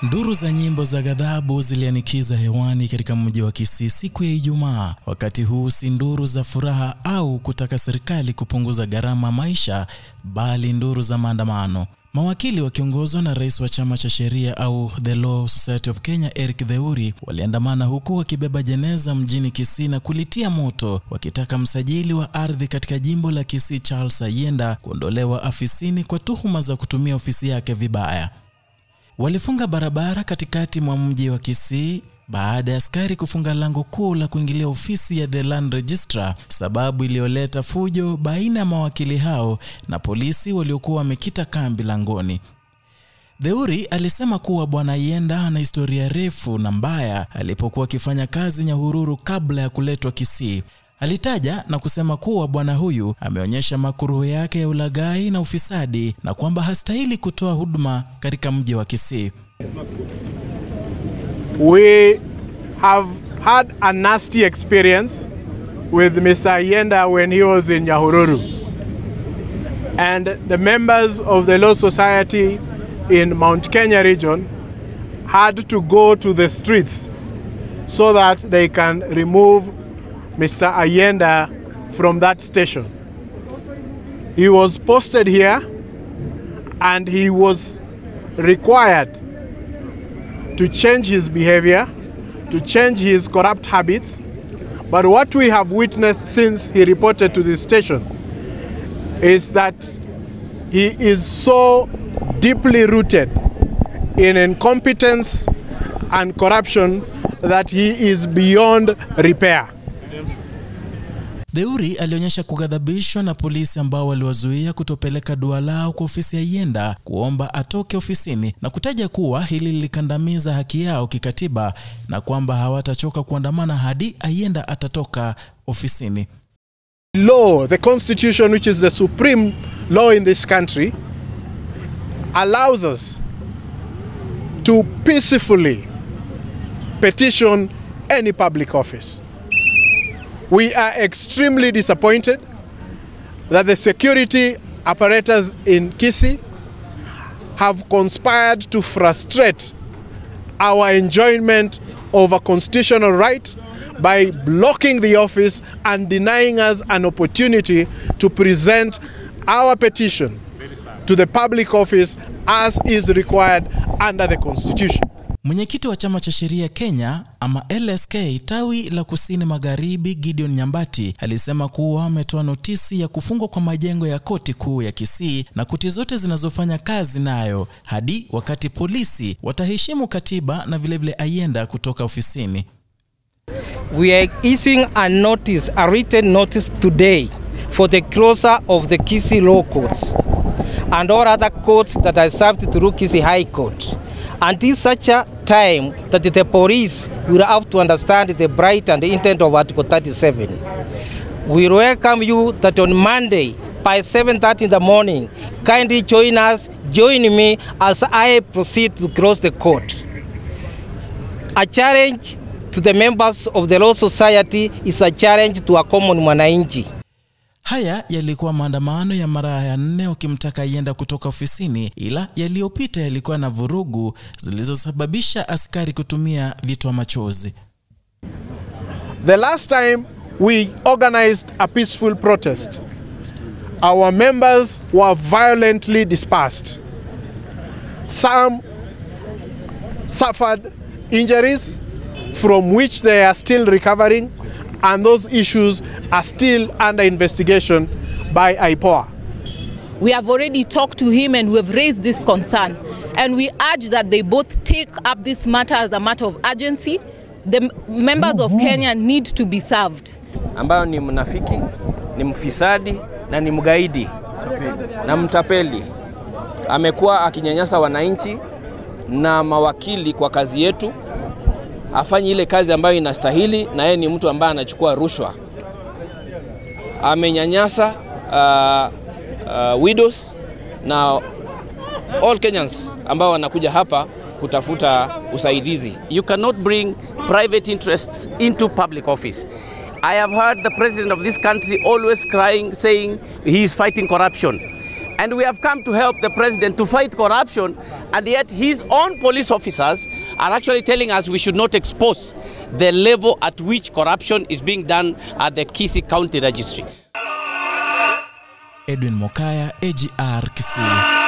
Nduru za nyimbo za ghadhabu zilianikiza hewani katika mji wa Kisii siku ya Ijumaa. Wakati huu si nduru za furaha au kutaka serikali kupunguza gharama maisha, bali nduru za maandamano. Mawakili wakiongozwa na rais wa chama cha sheria au The Law Society of Kenya Eric Theuri waliandamana huku wakibeba jeneza mjini Kisii na kulitia moto, wakitaka msajili wa ardhi katika jimbo la Kisii Charles Ayienda kuondolewa afisini kwa tuhuma za kutumia ofisi yake vibaya. Walifunga barabara katikati mwa mji wa Kisii baada ya askari kufunga lango kuu la kuingilia ofisi ya The Land Registrar, sababu iliyoleta fujo baina ya mawakili hao na polisi waliokuwa wamekita kambi langoni. Theuri alisema kuwa Bwana Ayienda ana historia refu na mbaya alipokuwa akifanya kazi Nyahururu kabla ya kuletwa Kisii. Alitaja na kusema kuwa bwana huyu ameonyesha makuruhu yake ya ulaghai na ufisadi na kwamba hastahili kutoa huduma katika mji wa Kisii. We have had a nasty experience with Mr. Ayienda when he was in Nyahururu. And the members of the Law Society in Mount Kenya region had to go to the streets so that they can remove Mr. Ayienda from that station. He was posted here and he was required to change his behavior, to change his corrupt habits. But what we have witnessed since he reported to the station is that he is so deeply rooted in incompetence and corruption that he is beyond repair. Theuri alionyesha kughadhabishwa na polisi ambao waliwazuia kutopeleka dua lao kwa ofisi ya Ayienda kuomba atoke ofisini na kutaja kuwa hili lilikandamiza haki yao kikatiba na kwamba hawatachoka kuandamana hadi Ayienda atatoka ofisini. Law, the constitution, which is the supreme law in this country, allows us to peacefully petition any public office. We are extremely disappointed that the security apparatus in Kisii have conspired to frustrate our enjoyment of a constitutional right by blocking the office and denying us an opportunity to present our petition to the public office as is required under the Constitution. Mwenyekiti wa chama cha sheria Kenya ama LSK tawi la Kusini Magharibi Gideon Nyambati alisema kuwa ametoa notisi ya kufungwa kwa majengo ya koti kuu ya Kisii na koti zote zinazofanya kazi nayo hadi wakati polisi wataheshimu katiba na vilevile Ayienda kutoka ofisini. We are issuing a notice, a written notice today for the closure of the Kisii Law Courts and all other courts that are served through Kisii High Court. Until such a time that the police will have to understand the bright and the intent of Article 37. We welcome you that on Monday by 7:30 in the morning, kindly join us, join me as I proceed to close the court. A challenge to the members of the Law Society is a challenge to a common mwananchi. Haya yalikuwa maandamano ya mara ya 4 wakimtaka Ayienda kutoka ofisini, ila yaliyopita yalikuwa na vurugu zilizosababisha askari kutumia vitoa machozi. The last time we organized a peaceful protest, our members were violently dispersed. Some suffered injuries from which they are still recovering, and those issues are still under investigation by IPOA. We have already talked to him and we have raised this concern, and we urge that they both take up this matter as a matter of urgency. The members of Kenya need to be served. Ambayo ni mnafiki, ni mfisadi na ni mgaidi na mtapeli. Amekuwa akinyanyasa wananchi na mawakili kwa kazi yetu. Afanye ile kazi ambayo inastahili, na yeye ni mtu ambaye anachukua rushwa. Amenyanyasa widows na all Kenyans ambao wanakuja hapa kutafuta usaidizi. You cannot bring private interests into public office. I have heard the president of this country always crying, saying he is fighting corruption. And we have come to help the president to fight corruption, and yet his own police officers are actually telling us we should not expose the level at which corruption is being done at the Kisii County Registry. Edwin Mokaya, AGR Kisii.